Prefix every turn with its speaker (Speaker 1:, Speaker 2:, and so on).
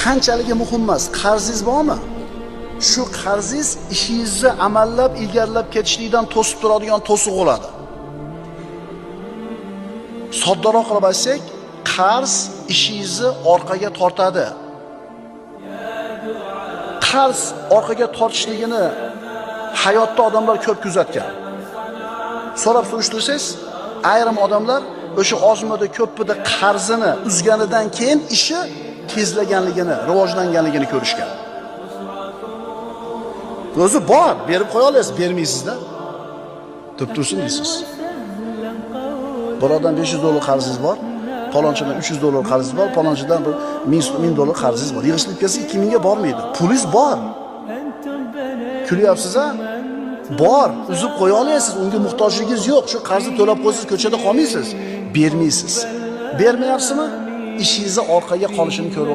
Speaker 1: Qanchaligi muhim emas, qarzingiz bormi? Shu qarzingiz ishingizni amallab ilgarilab ketishlikdan to'sib turadigan to'siq bo'ladi. Soddaroq qilib aytsak, qarz ishingizni orqaga tortadi. Qarz orqaga tortishligini hayotda odamlar ko'p kuzatgan. So'rab surishtirsangiz, ayrim odamlar o'sha ozmida ko'pida qarzini uzganidan keyin ishi tezlaganligini, rivojlanganligini ko'rishgan. O'zi bor, berib qo'ya olasiz, bermaysiz-da. Turib tursin deysiz. Birodan $500 qarzingiz bor, palonchidan $300 qarzingiz bor, palonchidan bir $1000 qarzingiz bor. Yig'ishtirib kelsa 2000 ga bormaydi. Pulingiz bor. Kulyapsiz-a? Bor, uzib qo'ya olasiz, unga muhtojligingiz yo'q. Shu qarzni to'lab qo'ysangiz ko'chada qolmaysiz, bermaysiz. Bermayapsizmi? Ishingizni orqaga qolishini ko'rib